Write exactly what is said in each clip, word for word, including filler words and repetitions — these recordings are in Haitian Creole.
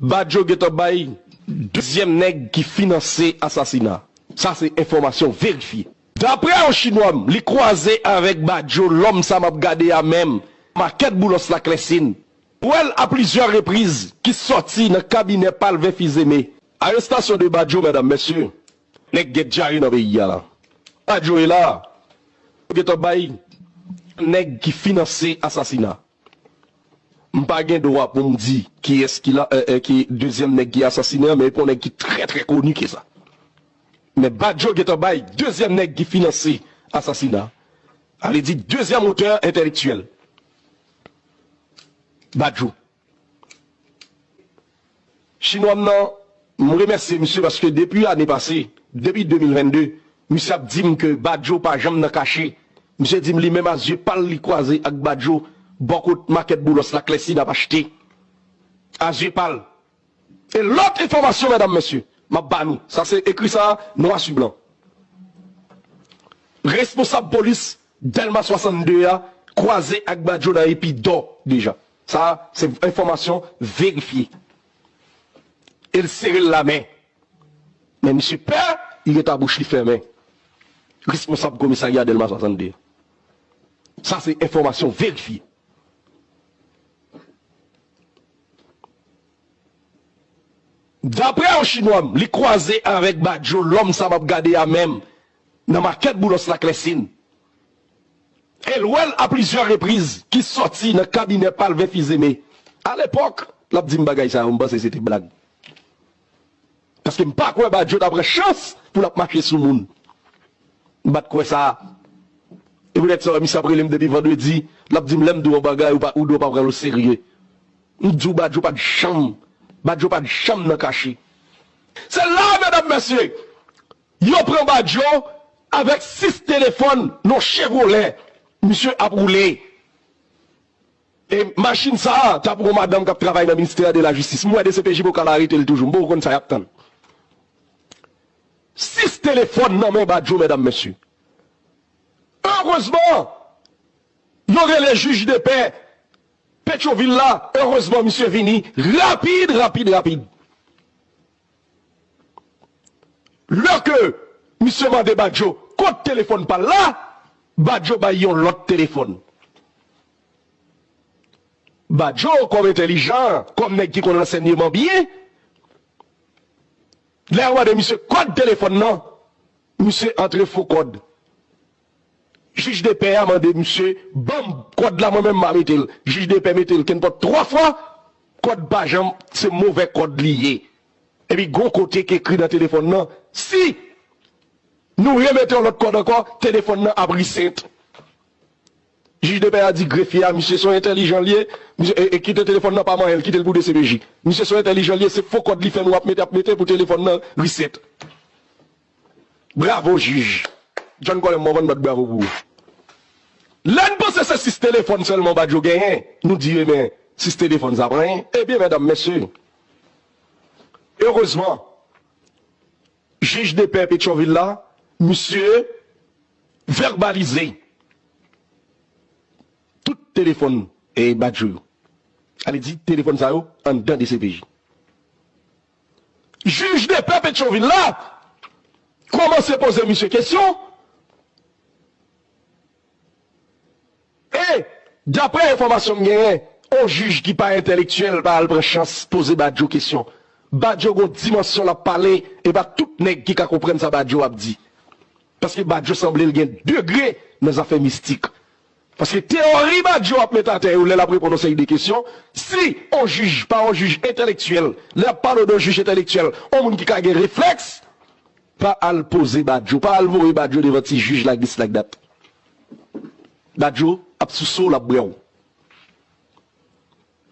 Badjo gentan bay dezyèm nèg ki finanse asasina. Sa se enfòmasyon verifye. Daprè yon chinwa m, li kwaze avèk Badjo, lòm sa m ap gade a menm, makèt Boulos Laklèsin. Wè l a plizyè repriz ki sòti nan kabinè Palvin Fils-Aimé. Arestasyon de Badjo, medam, mesye. Nèg gen dyare nan peyi a la. Badjo e la. Yo gentan bay nèg ki finanse asasina. M pa gen dwa pou m di kiyès ki la, eh, eh, ki dezyèm nèg ki asasinen an, men e pa yon nèg ki trè, trè koni ke sa. Men Badjo gentan bay dezyèm nèg ki finanse asasina. Sa vle di dezyèm otè entèlektyèl. Badjo. Chinwa m nan, m remèsye misye paske depi ane pase, depi de mil venn de, misye ap di m ke Badjo pa janm nan kache. Misye di m li menm a zye pa l li kwaze ak Badjo bò kot makèt Boulos Laklèsin ap achte. A zye pa l. E lòt enfòmasyon, medam, mesye, m ap ba nou. Sa se ekri sa, nwa si blan. Responsab polis Dèlma swasannde a kwaze ak Badjo nan Epi Dò deja. Sa, se enfòmasyon verifye. E l sere l lamen. Men misye pè, li ret a bouch li fèmen. Responsab komisarya Dèlma swasannde. Sa, se enfòmasyon verifye. Daprè yon chinwa m, li kwaze avèk Badjo, lòm sa m ap gade a menm, nan makèt Boulos Laklèsin. E l wè l a plizyè repriz ki sòti nan kabinè Palvin Fils-Aimé. Alepòk, l ap di m bagay sa yo, m panse se te blag. Paske m pa kwè Badjo ta pran chans pou l ap mache sou moun. M pa t kwè sa. E poutèt sa, misye ap rele m depi vandredi, l ap di m lè m di w yon bagay, ou pa, ou dwe pa pran l oserye. M di w Badjo pa t janm, Badjo pa t janm nan kache. Se la, medam, mesye, yo pran Badjo avèk sis telefòn nan Chevrolet. Misye ap woule. E machin sa a, ta pou yon madanm k ap travay nan ministè de la jistis. M wè D C P J poko al arete l toujou. M poko konn sa y ap tann. Sis telefòn nan men Badjo, medam, mesye. Erezman, yo rele jij de pè Petyonvil la. Erezman, misye vini rapid, rapid, rapid. Lè ke misye mande Badjo kot telefòn pa l la, Badjo bay yon lòt telefòn. Badjo, kòm entèlijan, kòm nèg ki konn ransèyman byen, lè yo mande misye kòd telefòn nan, misye antre fo kòd. Jij de pè a mande misye, ban m kòd la, mwen menm m a mete l. Jij de pè mete l kenpòt twa fwa, kòd pa janm, se movè kòd li ye. Epi gon kote ki ekri nan telefòn nan, si nou remete yon lòt kòd ankò, telefòn nan ap reset. Jij de pè a di grefye a, misye se yon entèlijan l ye, misye, e, e kite telefòn nan pa manyen l, kite l pou D C P J. Misye se yon entèlijan l ye, se fo kòd li fè nou ap mete, ap mete pou telefòn nan reset. Bravo, jij. John Colem, mwen konn bat bravo pou ou. Lè n panse se sis telefòn sèlman Badjo genyen, nou di, ebyen, sis telefòn sa pa anyen. Ebyen, medam, mesye, erezman, jij de pè Petyonvil la, misye vèbalize tout telefòn, e, Badjo yo. Sa vle di, telefòn sa yo anndan D C P J. Jij de pè Petyonvil la kòmanse poze misye kesyon. E, daprè enfòmasyon m genyen, yon jij ki pa entèlektyèl pa al pran chans poze Badjo kesyon. Badjo gon dimansyon l ap pale, e pa tout nèg ki ka konprann sa Badjo ap di. Paske Badjo sanble l gen degre nan zafè mistik. Paske teyori Badjo ap met atè yo lè l ap reponn yon seri de kesyon, si yon jij pa yon jij entèlektyèl, lè y ap pale w de yon jij entèlektyèl, yon moun ki ka gen reflèks, pa al poze Badjo, pa al voye Badjo devan ti jij la gis lagdat. Badjo ap souse w, l ap bwè w.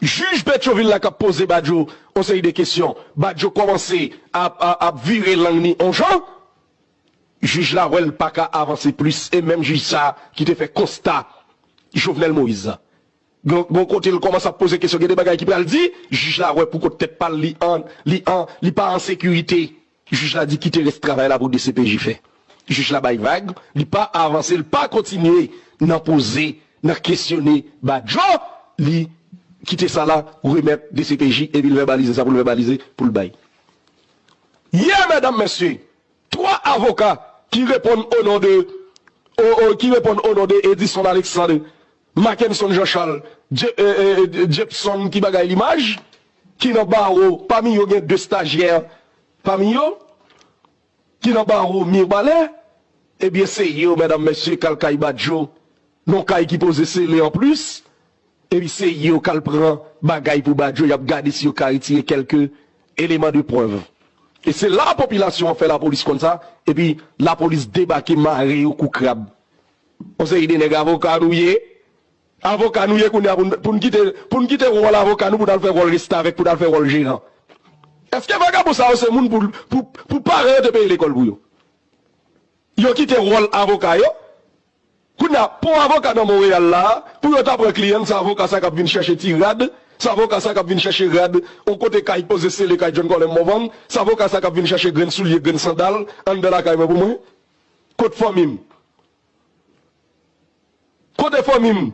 Jij Petyonvil la k ap poze Badjo yon seri de kesyon, Badjo kòmanse ap, ap, ap vire lang li yon jan, jij la wè l pa ka avanse plis, e menm jij sa a ki te fè konsta Jovenel Moïse la. Gon, gon kote l kòmanse ap poze kesyon, gen de bagay ki pral di, jij la wè pou kont tèt pa l, li an, li an, li pa an sekirite. Jij la di kite rès travay la pou D C P J fè. Jij la bay vag, li pa avanse, li pa kontinye nan poze, nan kesyone Badjo, li kite sa la, remèt D C P J, epi l vèbalize sa pou l vèbalize, pou l bay. Yè, medam, mesye, twa avoka ki reponn o non de, o, o, ki reponn o non de Edison Alexandre, Mackenson Jean Charles, Je-, e, e, e, Jepson ki bagay limaj, ki nan bawo, pami yo gen de stajyè, pami yo, ki nan bawo Mibalè, ebyen se yo, medam, mesye, k al kay Badjo, nan kay ki poze sele anplis, epi se yo k al pran bagay pou Badjo, y ap gade si yo ka retire kèlke eleman de prèv. E se la popilasyon an fè lapolis konn sa, epi lapolis debake mare yo kou krab. Yon seri de nèg avoka nou ye, avoka nou ye kounye a pou n, pou n kite, pou n kite wòl avoka nou pou n al fè wòl restavèk, pou n al fè wòl jeran. Èske vagabon sa yo se moun pou, pou, pou paran yo te peye lekòl pou yo? Yo kite wòl avoka yo. Kounye a, pou avoka nan Monreyal la, pou yo ta pran kliyan, se avoka sa k ap vin chèche ti rad, se avoka sa k ap vin chèche rad, yon kote kay poze sele kay John Colem Morvan, se avoka sa k ap vin chèche grenn soulye, grenn sandal, anndan lakay mwen pou mwen. Kot fanmi m? Kote fanmi m?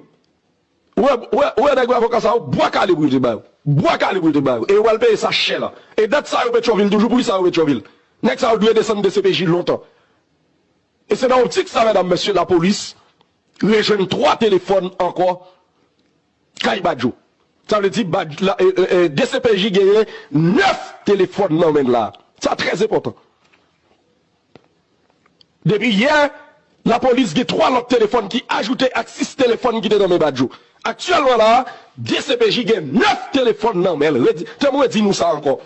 Ou wè, ou wè, ou wè nèg avoka sa yo, bwa kale pou yo te ba yo. Bwa kale pou yo te ba yo. E yo pral peye sa chè la. E dat sa yo Petyonvil toujou, poukisa yo Petyonvil? Nèg sa yo dwe desann D C P J lontan. E se nan optik sa, medam, mesye, lapolis rejwenn twa telefòn ankò kay Badjo. Sa vle di, Badj-, la, e, e, e, D C P J genyen nèf telefòn nan men l la. Sa trè enpòtan. Depi yè, lapolis gen twa lòt telefòn ki ajoute ak sis telefòn ki te nan men Badjo. Aktyèlman la, D C P J gen nèf telefòn nan men l. Redi, tann m redi nou sa ankò.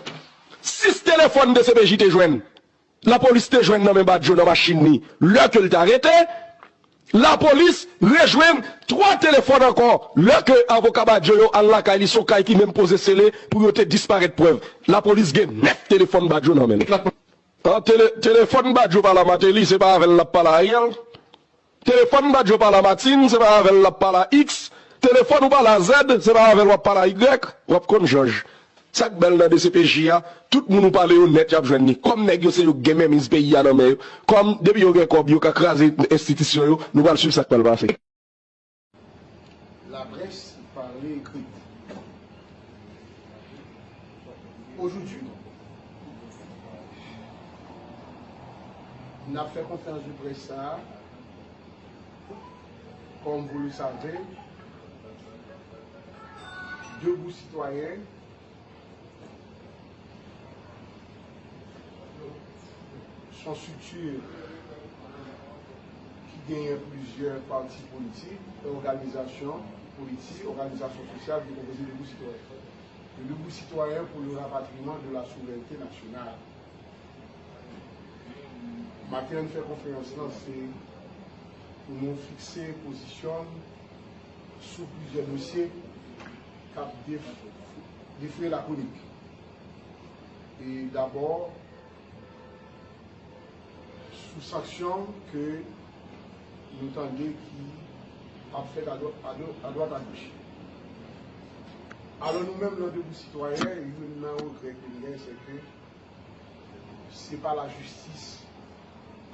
Sis telefòn D C P J te jwenn. Lapolis te jwenn nan men Badjo nan machin li lè ke l te arete. Lapolis rejwenn twa telefòn ankò lè ke avoka Badjo yo al lakay li, se yon kay ki menm poze sele pou yo te disparèt prèv. Lapolis gen nèf telefòn Badjo nan men l. An, tele-, telefòn Badjo pa la Martelly, se pa avè l l ap pale a Ariel. Telefòn Badjo pa la Martine, se pa avè l l ap pale a X. Telefòn ou pale a Z, se pa avè l w ap pale a Y. W ap konn jòj. Sa k bèl nan D C P J a, tout moun ou pale yo nèt y ap jwenn li. Kòm nèg yo se yo k gen menmiz peyi a nan men yo, kòm depi yo gen kòb, yo ka kraze enstitisyon yo, nou pral swiv sa k pral pase. La presse parlée écrite. Aujourd'hui, n ap fè konferans de presse sa a, comme vous le savez, Debout Citoyen se yon estrikti ki genyen plizyè pati politik, òganizasyon politik, òganizasyon sosyal ki konpoze de Debout Citoyen. Le Debout Citoyen pour le rapatriement de la souveraineté nationale. Maten an, n fè konferans lan, se pou nou fikse pozisyon n sou plizyè dosye k ap def-, defre lakonik. E dabò, sou sanksyon ke nou tande ki ap fèt adwa-, adwa-, adwat agoch. Alò, nou menm nan Debout Citoyen, youn nan regrè ke n gen, se ke se pa lajistis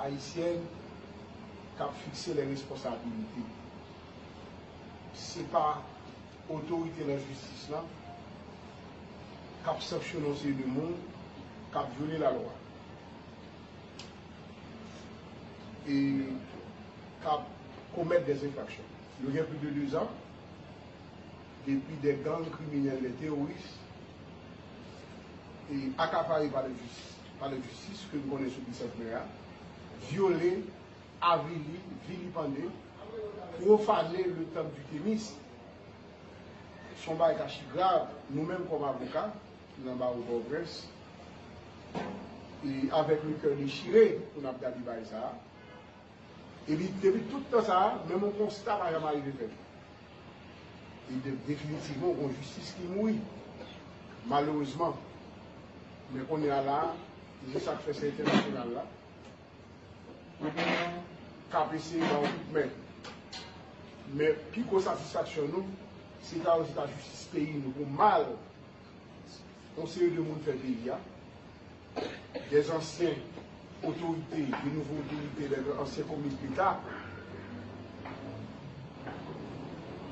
ayisyèn k ap fikse lè responsabilite. Se pa otorite nan jistis lan k ap sanksyone yon seri de moun k ap vyole lalwa e k ap komèt dèzenfraksyon. Nou gen plis de dezan depi dè gang kriminèl, dè teworis e akapare pa lè jistis, pa lè jistis ke nou konnen sou Bisantnè a, vyole, avili, vilipande, pwofane le temple du Thémis. Se yon bagay k achigrav, nou menm kòm avoka, ki nan bawo Pòtoprens, e avèk le kè dechire pou n ap gade bagay sa a. Epi, depi tout tan sa a, menm yon konsta pa janm arive fèt. E de-, definitivman, gon jistis ki mouri. Malerezman. Men kounye a la, se sa k fè se entènasyonal la k ap eseye ba yo kout men. Men pi gwo satisfaksyon nou, se ta yo, se ta jistis peyi nou pou mal yon seri de moun fè peyi a, dè ansyen otorite, de nouvo otorite, dè ansyen komis deta,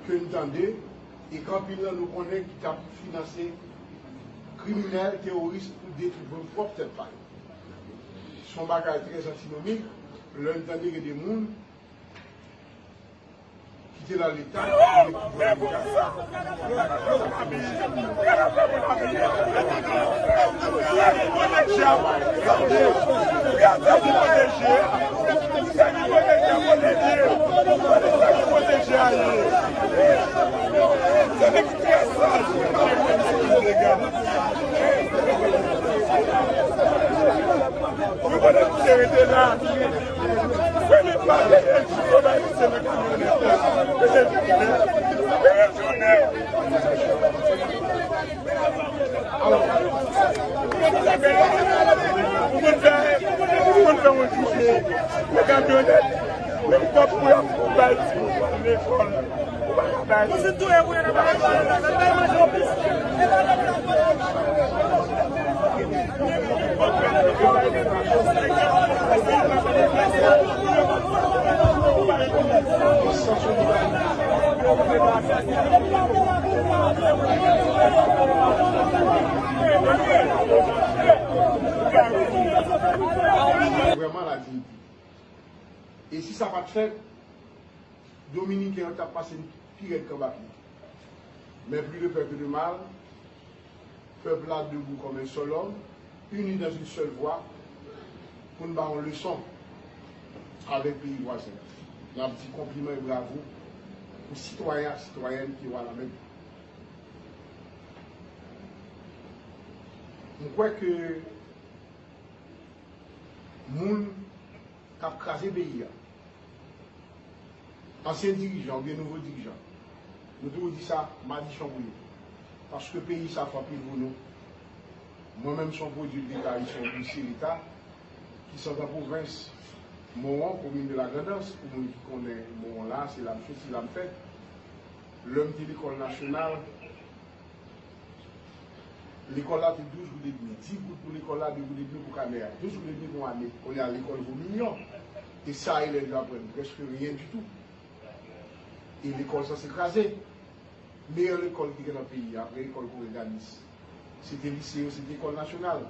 ke n tande E gen anpil nan nou konnen ki t ap finanse kriminèl, teworis pou detwi pwòp tèt pa yo. Se yon bagay trè antinomik, lè n tande gen de moun ki te nan Leta, ki te nan Leta. Vrèman, la dignité. E si sa pa t fèt, Dominiken yo t ap pase n pi rèd k anba pye. Men plis de pè ke de mal, pèp la debou kòm un seul homme, unis dans une seule voix, pou n ba yon leson avèk peyi vwazen an. N ap di konpliman e bravo pou sitwayen ak sitwayèn ki wa la menm. M kwè ke moun k ap kraze peyi a, ansyen dirijan oubyen nouvo dirijan, nou toujou di sa, madichon pou yo. Paske peyi sa fè anpil pou nou. Mwen menm, se yon pwodui de Leta, se yon dosye Leta ki sot nan pwovens Mawon, komin de la Grandans. Pou moun ki konnen Mawon la, se la m soti, la m fèt. Lè m te lekòl nasyonal, lekòl la te douz goud edmi, dis goud pou lekòl la, de goud edmi pou kanè a. Douz goud edmi pou yon ane. Kounye a, lekòl vo milyon. E sa elèv yo aprann? Prèske ryen ditou. E lekòl sa se kraze. Meyè lekòl ki gen nan peyi a, apre lekòl Kore Gadis, se te lise yo, se te lekòl nasyonal.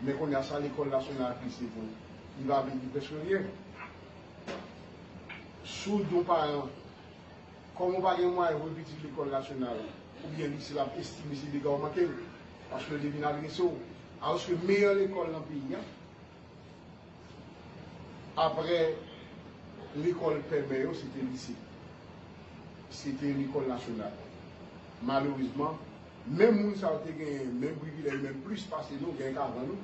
Men kounye a, sa lekòl nasyonal ak lise vo, li pa vle di prèske ryen. Si w di yon paran, kòm ou pa gen mwayen voye pitit lekòl nasyonal oubyen lise, l ap estime se dega w manke l, paske l te vin adrese w. Alòske meyè lekòl nan peyi a, apre lekòl pè mè yo, se te lise. Se te lekòl nasyonal. Malerezman, menm moun sa yo te genyen menm privilèj, menm plis pase nou, genyen k avan nou,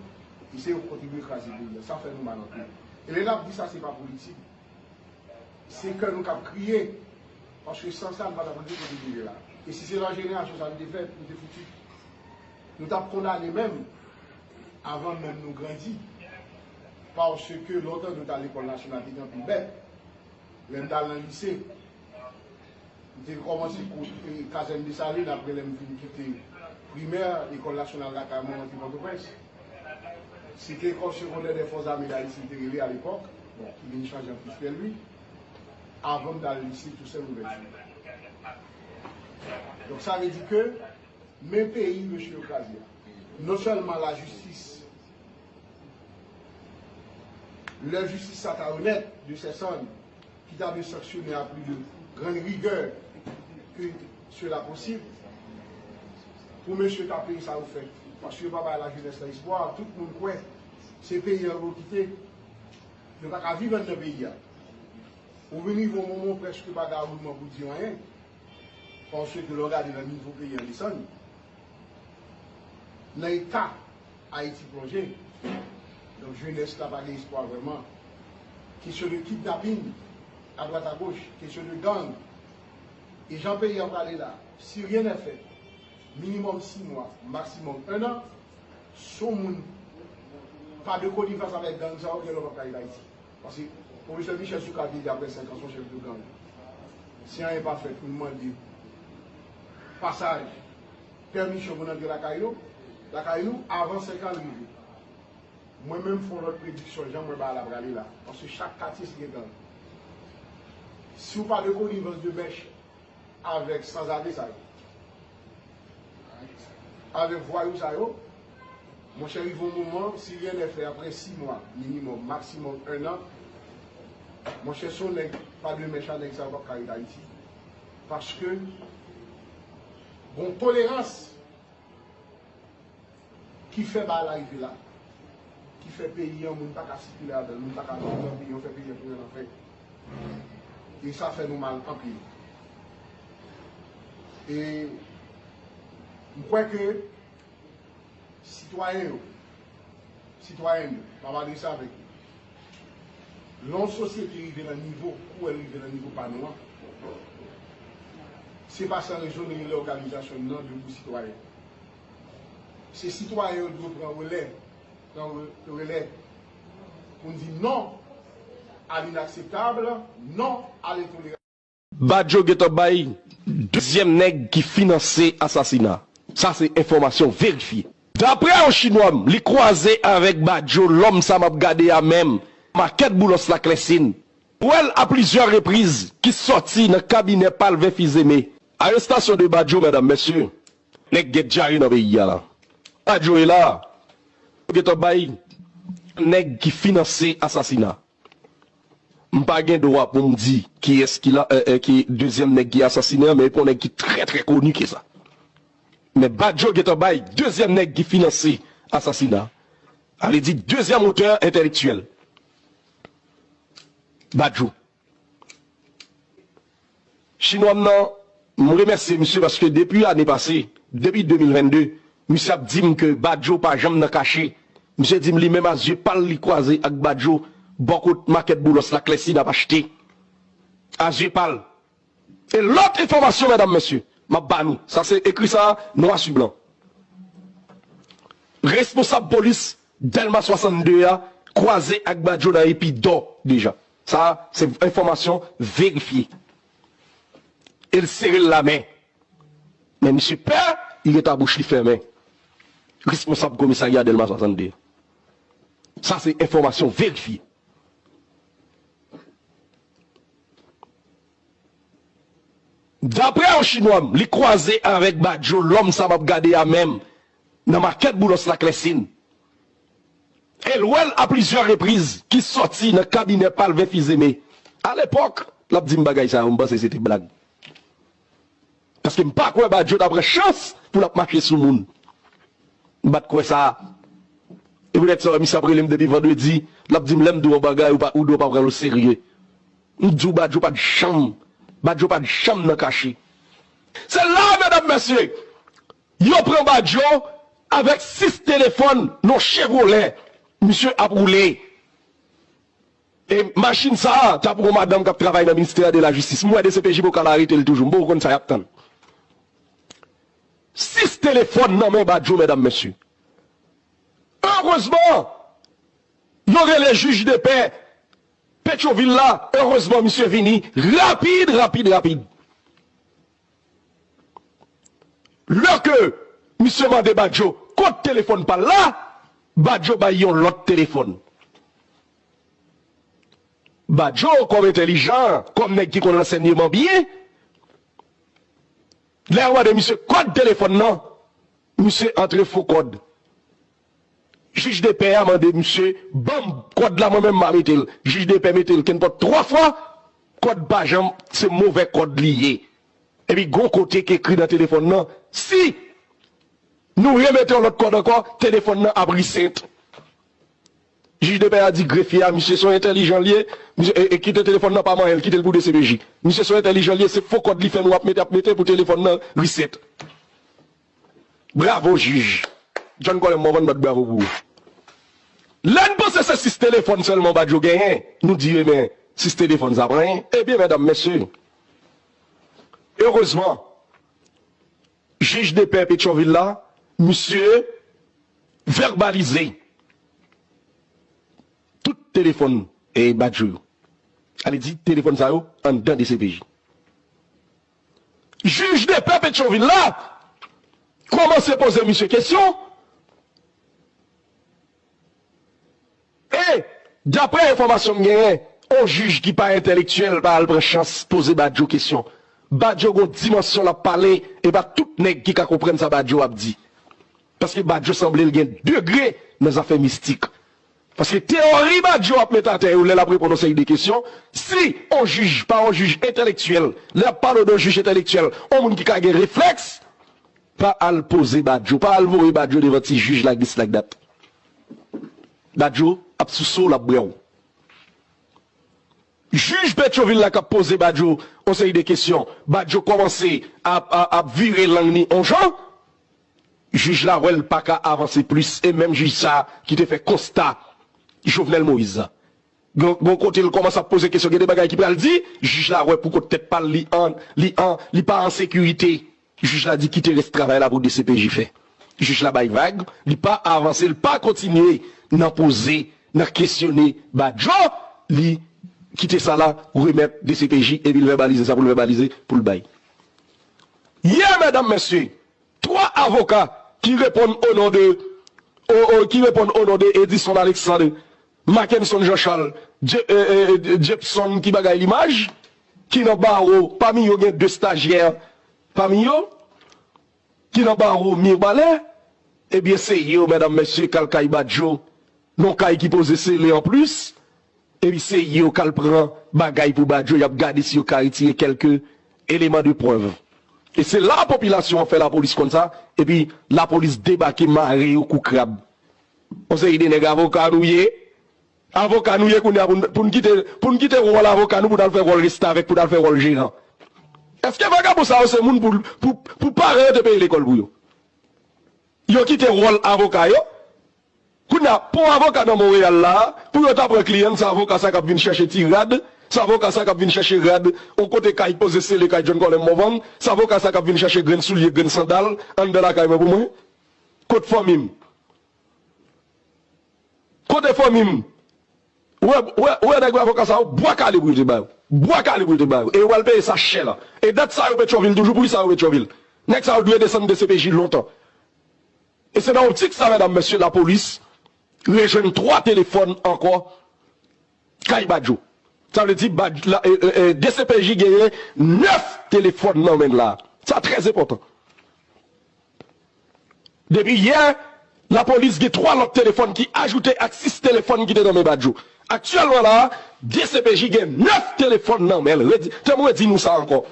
e se yo k kontribye kraze peyi a. Sa fè nou mal anpil. E lè n ap di sa, se pa politik. Se kè nou k ap kriye, paske san sa, nou pa t ap rive kote nou ye la. E si se nan jenerasyon sa nou te fèt, nou te fouti. Nou t ap kondane menm avan menm nou grandi. Paske lontan nou t al lekòl nasyonal, te gen anpil bèt. Lè m t al nan lise, m te kòmanse kou, e, Kazèn Desalin, apre lè m fin kite primè, lekòl nasyonal lakay mwen, mwen te Pòtoprens. Se te lekòl segondè dè fòs zame d Ayiti, li te rele alepòk, bon, ki vin chanje an Fritz Pierre Louis, avan m t al lise Toussaint Louverture. Donk, sa vle di ke men peyi mesye yo kraze a. Non sèlman lajistis, lè jistis sa ta onèt, de sè sann, ki ta dwe sanksyone a pli de grann rigè ke sela posib, pou mesye ta peye sa yo fè. Paske yo pa bay lajenès la espwa, tout moun kwè se peyi an yo kite. Yo pa ka viv anndan peyi a. Ou vin rive yon moman prèske pa gen agiman pou di anyen. Paske lè w gade nan nivo peyi an desann, nan eta Ayiti plonje, donk jenès la pa gen espwa vrèman. Kesyon de kidnaping adwat agoch, kesyon de gang, e jan peyi an prale la, si rien n'est fait, minimòm sis mwa, maksimòm en an, si yon moun pa de konivans avèk gang sa yo, gen lè w p ap ka rive Ayiti. Paske pwofesè Michel Soukar te di apre senk an, se yon chèf de gang. Si anyen pa fèt pou n mande pasaj, pèmisyon pou n antre lakay nou, lakay nou, avan senk an rive. Mwen menm fè yon lòt prediksyon, jan mwen ba la prale la. Paske chak katye se gen gang. Si w pa de konivans de mèch, Avèk sanzave sa yo, avèk vwayou sa yo, monchè, rive yon moman, si rien n'est fait, apre sis mwa minimòm, maksimòm en an, monchè, si w nèg pa de mèch a nèg sa yo p ap ka ret Ayiti. Paske gon tolerans ki fè bagay la rive la, ki fè peyi an, moun pa ka sikile ladan l, moun pa ka viv nan peyi an, fè peyi an tounen lanfè. E sa fè nou mal anpil. E m kwè ke sitwayen yo, sitwayèn yo, m ap adrese avèk yo. Lè yon sosyete rive nan nivo, kou w wè l rive nan nivo pa nou an, se pa san rezon nou gen lè òganizasyon nou nan debou sitwayen. Se sitwayen yo dwe pran relè, pran re- relè pou n di non à l'inakseptab, non à l'entolerans. Badjo gentan bay dezyèm nèg ki finanse asasina. Sa se enfòmasyon verifye. Daprè yon chinwa m, li kwaze avèk Badjo, lòm sa m ap gade a menm, makèt Boulos la Klèsin. Wè l a plizyè repriz ki sòti nan kabinè pa l vè Fizeme. Arestasyon de Badjo, medam, mesye. Nèg gen dyare nan peyi a la. Badjo e la. Yo gentan bay nèg ki finanse asasina. M pa gen dwa pou m di kiyès ki la, e, e, ki dezyèm nèg ki asasinen an, men e pa yon nèg ki trè, trè koni ke sa. Men Badjo gentan bay dezyèm nèg ki finanse asasina. Sa vle di dezyèm otè entèlektyèl. Badjo. Chinwa m nan, m remèsye misye paske depi ane pase, depi de mil vennde, misye ap di m ke Badjo pa janm nan kache. Misye di m li menm a zye pa l li kwaze ak Badjo bò kot makèt Boulos la Klèsin ap achte. A zye pa l. E lòt enfòmasyon, medam, mesye, m ap ba nou. Sa se ekri sa, nwa si blan. Responsab polis Dèlma swasannde a kwaze ak Badjo nan Epidò deja. Sa, se enfòmasyon verifye. E l sere l lamen. Men misye pè, li ret a bouch li fèmen. Responsab komisarya Dèlma swasannde. Sa, se enfòmasyon verifye. Daprè yon chinwa m, li kwaze avèk Badjo, lòm sa m ap gade a menm, nan makèt Boulos la Klèsin. E l wè l a plizyè repriz ki sòti nan kabinè pa l vè Fizeme. Alepòk, l ap di m bagay sa yo, m panse se te blag. Paske m pa kwè Badjo ta pran chans pou l ap mache sou moun. M pa t kwè sa. E poutèt sa, misye ap rele m depi vandredi, l ap di m lè m di w yon bagay, ou pa, ou dwe pa pran l oserye. M di w Badjo pa t janm, Badjo pa t janm nan kache. Se la, medam, mesye, yo pran Badjo avèk sis telefòn nan yon Chevrolet. Misye ap woule. E machin sa a, ta pou yon madanm k ap travay nan ministè de la jistis. M wè D C P J poko al arete l toujou. M poko konn sa y ap tann. Sis telefòn nan men Badjo, medam, mesye. Erezman, yo rele jij de pè Petyonvil la, erezman misye vini rapid, rapid, rapid. Lè ke misye mande Badjo kot telefòn pa l la, Badjo bay yon lòt telefòn. Badjo, kòm entèlijan, kòm nèg ki konn ransèyman byen, lè yo mande misye kòd telefòn nan, misye antre fo kòd. Jij de pè a mande misye, ban m kòd la, mwen menm m a mete l. Jij de pè mete l kenpòt twa fwa, kòd pa janm, se movè kòd li ye. Epi gon kote ki ekri nan telefòn nan, si nou remete yon lòt kòd ankò, telefòn nan ap reset. Jij de pè a di grefye a, misye se yon entèlijan l ye, misye, e, e kite telefòn nan pa manyen l, kite l pou D C P J. Misye se yon entèlijan l ye, se fo kòd li fè nou ap mete, ap mete pou telefòn nan reset. Bravo jij. John Colem, mwen konn bat bravo pou ou. Lè n panse se sis telefòn sèlman Badjo genyen, nou di, ebyen, sis telefòn sa pa anyen. Ebyen, medam, mesye, erezman, jij de pè Petyonvil la, misye vèbalize tout telefòn, e, Badjo yo. Sa vle di, telefòn sa yo anndan D C P J. Jij de pè Petyonvil la kòmanse poze misye kesyon. E, daprè enfòmasyon m genyen, yon jij ki pa entèlektyèl pa al pran chans poze Badjo kesyon. Badjo gon dimansyon l ap pale, e pa tout nèg ki ka konprann sa Badjo ap di. Paske Badjo sanble l gen degre nan zafè mistik. Paske teyori Badjo ap met atè yo lè l ap reponn yon seri de kesyon, si yon jij, pa yon jij entèlektyèl, lè y ap pale w de yon jij entèlektyèl, yon moun ki ka gen reflèks, pa al poze Badjo, pa al voye Badjo devan ti jij la this like that. Badjo ap souse w, l ap bwè w. Jij Petyonvil la k ap poze Badjo yon seri de kesyon, Badjo kòmanse ap, ap, ap vire lang ni yon jan, jij la wè l pa ka avanse plis, e menm jij sa a ki te fè konsta Jovenel Moïse la. Gon, gon kote l kòmanse ap poze kesyon, gen de bagay ki pral di, jij la wè pou kot tèt pa l, li an, li an, li pa an sekirite. Jij la di kite rès travay la pou D C P J fè. Jij la bay vag, li pa avanse, li pa kontinye nan poze, nan kesyone Badjo, li kite sa la remèt D C P J epi l vèbalize sa pou l vèbalize pou l bay. Yè, medam, mesye, twa avoka ki reponn o non de, o, o, ki reponn o non de Edison Alexandre, Mackenson Jean Charles, Je-, e, e, e, Jepson ki bagay limaj, ki nan bawo, pami yo gen de stajyè pami yo, ki nan bawo Mirbalè, ebyen se yo, medam, mesye, k al kay Badjo, nan kay ki poze sele anplis, epi se yo k al pran bagay pou Badjo, y ap gade si yo ka retire kèlke eleman de prèv. E se la popilasyon an fè lapolis konn sa, epi lapolis debake mare yo kou krab. Yon seri de nèg avoka nou ye, avoka nou ye kounye a pou n, pou n kite, pou n kite wòl avoka nou pou n al fè wòl restavèk, pou n al fè wòl jeran. Èske vagabon sa yo se moun pou, pou, pou paran yo te peye lekòl pou yo? Yo kite wòl avoka yo. Kounye a, pon avoka nan Monreyal la, pou yo ta pran kliyan, se avoka sa k ap vin chèche ti rad, se avoka sa k ap vin chèche rad, yon kote kay poze sele kay John Colem Morvan, se avoka sa k ap vin chèche grenn soulye, grenn sandal, anndan lakay mwen pou mwen. Kot fanmi m? Kote fanmi m? Ou wè, ou wè, ou wè nèg avoka sa yo, bwa kale pou yo te ba yo. Bwa kale pou yo te ba yo. E yo pral peye sa chè la. E dat sa yo Petyonvil toujou, pou ki sa yo Petyonvil? Nèg sa yo dwe desann D C P J lontan. E se nan optik sa, medam, mesye, lapolis rejwenn twa telefòn ankò kay Badjo. Sa vle di, Badj-, la, e, e, e, D C P J genyen nèf telefòn nan men l la. Sa trè enpòtan. Depi yè, lapolis gen twa lòt telefòn ki ajoute ak sis telefòn ki te nan men Badjo. Aktyèlman la, D C P J gen nèf telefòn nan men l. Redi, tann m redi nou sa ankò.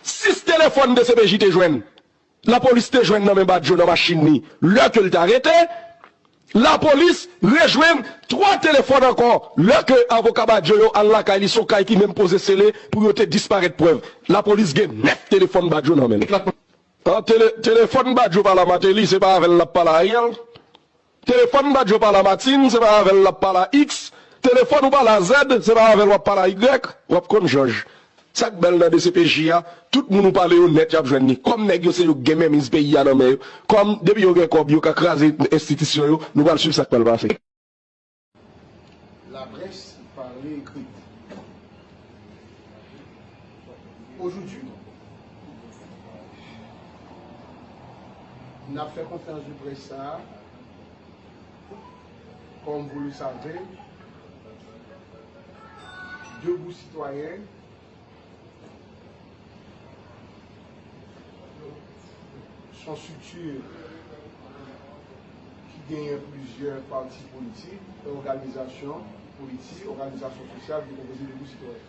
Sis telefòn D C P J te jwenn. Lapolis te jwenn nan men Badjo nan machin li lè ke l te arete. Lapolis rejwenn twa telefòn ankò lè ke avoka Badjo yo al lakay li, se yon kay ki menm poze sele pou yo te disparèt prèv. Lapolis gen nèf telefòn Badjo nan men l. An, tele-, telefòn Badjo pale a Martelly, se pa avè l l ap pale a Ariel. Telefòn Badjo pale a Martine, se pa avè l l ap pale a X. Telefòn ou pale a Z, se pa avè l w ap pale a Y. W ap konn jòj. Sa k bèl nan D C P J a, tout moun ou pale yo nèt y ap jwenn li. Kòm nèg yo se yo k gen menmiz peyi a nan men yo. Kòm depi yo gen kòb, yo ka kraze enstitisyon yo, nou pral swiv sa k pral pase. La presse parle écrite. Aujourd'hui, n ap fè konferans de presse sa a, comme vous le savez, Debout Citoyen, son strikti ki genyen plizyè pati politik, òganizasyon politik, òganizasyon sosyal ki konpoze Debout Citoyen.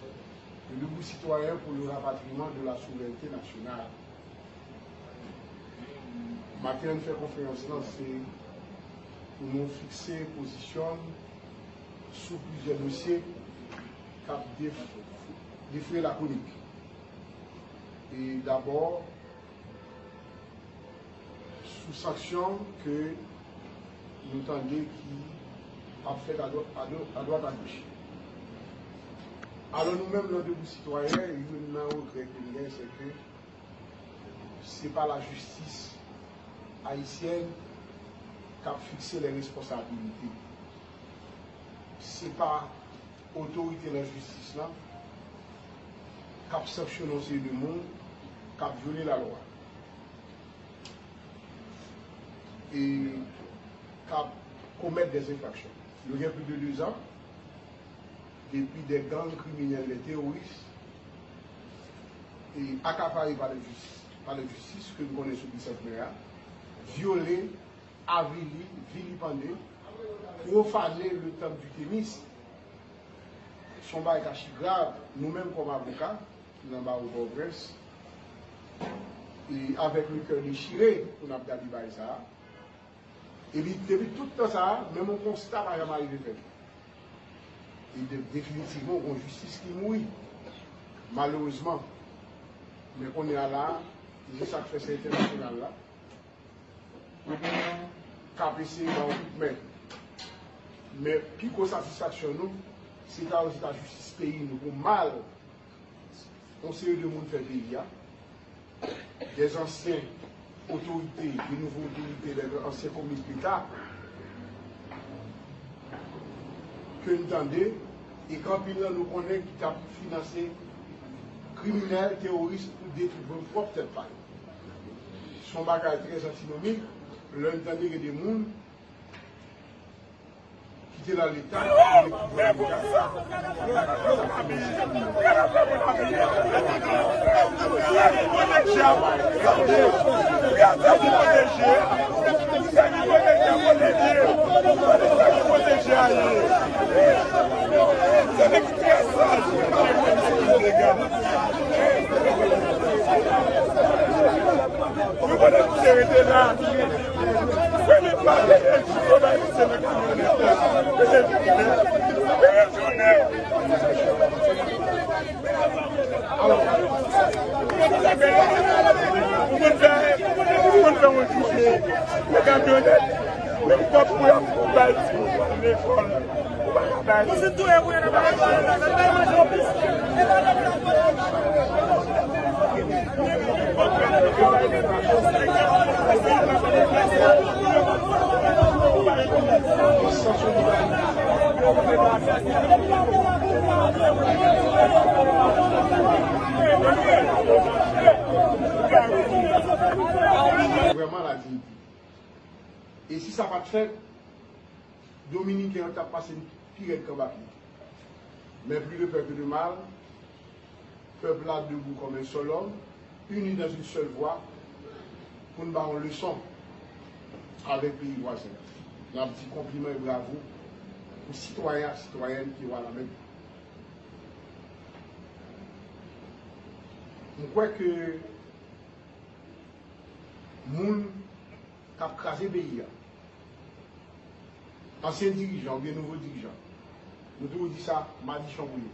Le Debout Citoyen pour le rapatriement de la souveraineté nationale. Maten an n fè konferans lan, se pou nou fikse pozisyon n sou plizyè dosye k ap def-, defre lakronik. E dabò, sou sanksyon ke nou tande ki ap fèt adwat, adwat, adwat agoch. Alò, nou menm nan Debout Sitwayen, youn nan regrè ke n gen, se ke se pa lajistis ayisyèn k ap fikse lè responsabilite. Se pa otorite lajistis lan k ap sanksyone yon seri de moun k ap vyole lalwa e k ap komèt dèzenfraksyon. Nou gen plis de dezan depi dè gang kriminèl, dè teworis, e akapare pa lè jistis, pa lè jistis ke n konnen sou Bisantnè a, vyole, avili, vilipande, pwofane le temple du Thémis. Se yon bagay k achigrav, nou menm kòm avoka, nan bawo Pòtoprens, e avèk le kè dechire pou n ap gade bagay sa a. Epi depi tout tan sa a, menm yon konsta pa janm arive fèt. E de, definitivman, yon jistis ki mouri. Malerezman. Men kounye a la, se sa k fè se entènasyonal la k ap eseye ba w kout men. Men pi gwo satisfaksyon nou, se ta osi ta jistis peyi nou pou mal yon seri de moun fè peyi a, des anciens autorités, de nouveaux autorités, des anciens commis de l'État, ke n tande, e ke anpil nan nou konnen ki t ap finanse kriminèl, teworis pou detwi pwòp tèt pa yo. Se yon bagay trè antinomik, lè n tande gen de moun ki te nan Leta, Vrèman la diyite. E si sa pa t fèt, Dominiken yo t ap pase n pi rèd k anba pye. Men plis de pè ke de mal, pèp la debou kòm en sèl òm, ini dans une seule voix, pou n ba yon leson avèk peyi vwazen an. N ap di konpliman e bravo pou sitwayen ak sitwayèn ki yo a la men. M kwè ke moun k ap kraze peyi a, ansyen dirijan oubyen nouvo dirijan, nou toujou di sa, madichon pou yo.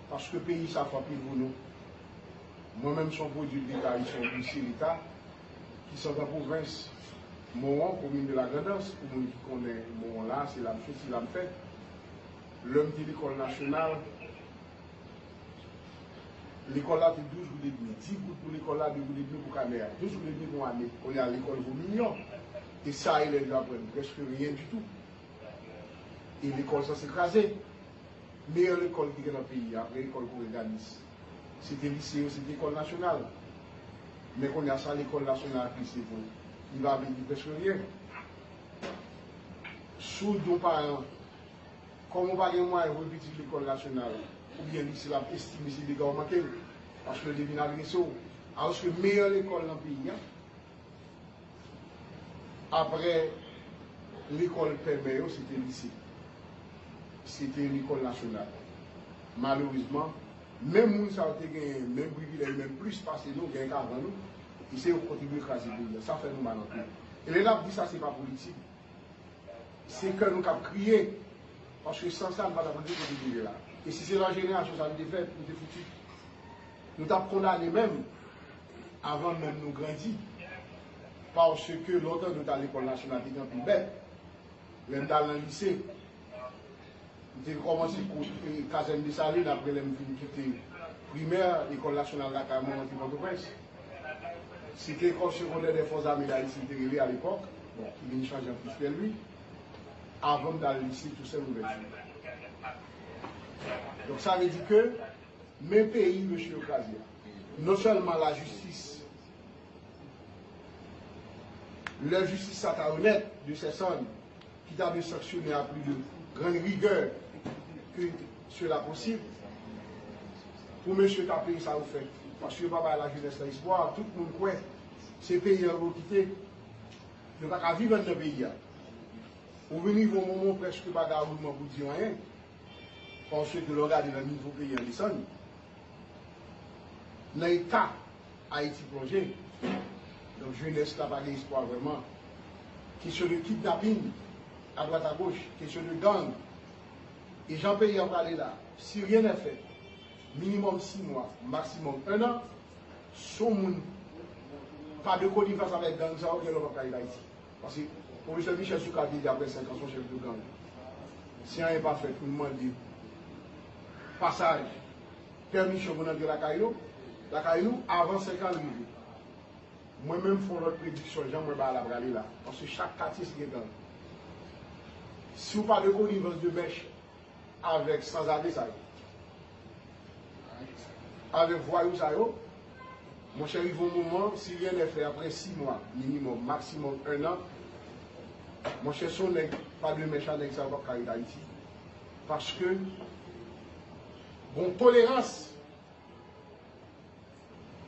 Paske peyi sa fè anpil pou nou. Mwen menm se yon pwodui Leta, se yon dosye Leta ki sot nan pwovens Mawon, komin de Lagrandans. Pou moun ki konnen Mawon la, se la m soti, la m fèt. Lè m te lekòl nasyonal, lekòl la te douz goud edmi. Dis goud pou lekòl la, de goud edmi pou kanè a. Douz goud edmi pou ane. Kounye a, lekòl vo milyon. E sa elèv yo aprann? Prèske ryen ditou. E lekòl sanse kraze. Meyè lekòl ki gen nan peyi a, apre lekòl Kore Ganis, se te lise yo, se te lekòl nasyonal. Men kounye a, sa lekòl nasyonal ak lise vo, li pa vle di prèske ryen. Si w di yon paran, kòm ou pa gen mwayen voye pitit lekòl nasyonal oubyen lise, l ap estime se dega w manke l, paske l te vin adrese w. Alòske meyè lekòl nan peyi a, apre lekòl pè mè yo, se te lise. Se te lekòl nasyonal. Malerezman, menm moun sa yo te genyen menm privilèj, menm plis pase nou, genyen k avan nou, e se yo k kontribye kraze peyi a. Sa fè nou mal anpil. E lè n ap di sa, se pa politik. Se kè nou k ap kriye. Paske san sa, n pa t ap rive kote n rive la. E si se nan jenerasyon sa nou te fèt, nou te fouti. Nou t ap kondane menm, avan menm nou grandi. Paske lontan nou t al lekòl nasyonal, te gen anpil bèt. Lè m t al nan lise, m te kòmanse kou, e, kazèn Desalin, apre lè m fin kite primè, lekòl nasyonal lakay mwen, mwen te Pòtoprens. Se te École Secondaire des Forces Armées d'Haïti, li te rele alepòk, bon, ki vin chanje an Fritz Pierre Louis, avan m t al lise Toussaint Louverture. Donk, sa vle di ke men peyi mesye yo kraze a. Non sèlman lajistis, lè jistis sa ta onèt, de ses cendres, ki ta dwe sanksyone a pli de grann rigè ke sela posib, pou mesye ta peye sa yo fè. Paske yo pa bay lajenès la espwa, tout moun kwè se peyi a yo kite. Yo pa ka viv anndan peyi a. Ou vin rive yon moman prèske pa gen agiman pou di anyen. Paske lè w gade nan nivo peyi a desann, nan eta Ayiti plonje, donk jenès la pa gen espwa vrèman. Kesyon de kidnaping adwat agoch, kesyon de gang. E jan peyi a prale la, si rien n'est fait, minimòm sis mwa, maksimòm en an, si yon moun pa de konivans avèk gang sa yo, gen lè w p ap ka rive Ayiti. Paske pwofesè Michel Soukar te di apre senk an, se yon chèf de gang. Si anyen pa fèt, pou n mande pasaj, pèmisyon pou n antre lakay nou, lakay nou, avan senk an rive. Mwen menm fè yon lòt prediksyon, jan mwen bagay la prale la. Paske chak katye se gen gang. Si w pa de konivans de mèch avèk sanzave sa yo, avèk vwayou sa yo, monchè, rive yon moman, si rien n'est fait, apre sis mwa, minimòm, maksimòm en an, monchè, si yon nèg pa de mèch a nèg sa yo p ap ka ret Ayiti. Paske gon tolerans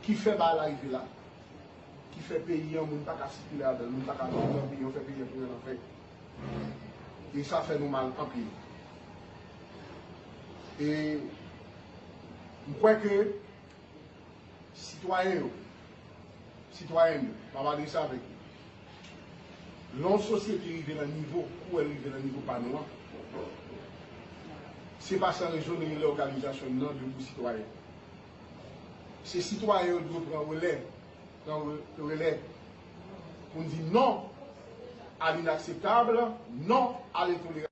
ki fè bagay la rive la, ki fè peyi an, moun pa ka sikile ladan l, moun pa ka viv nan peyi an, fè peyi an tounen lanfè. E sa fè nou mal anpil. E m kwè ke sitwayen yo, sitwayèn yo, m ap adrese avèk yo. Lè yon sosyete rive nan nivo, kou el rive nan nivo pa nou an, se pa san rezon nou rele òganizasyon nou nan Debout Sitwayen. Se sitwayen yo dwe pran relè, pran re- relè pou n di non à l'inakseptab, non à l'entolerans.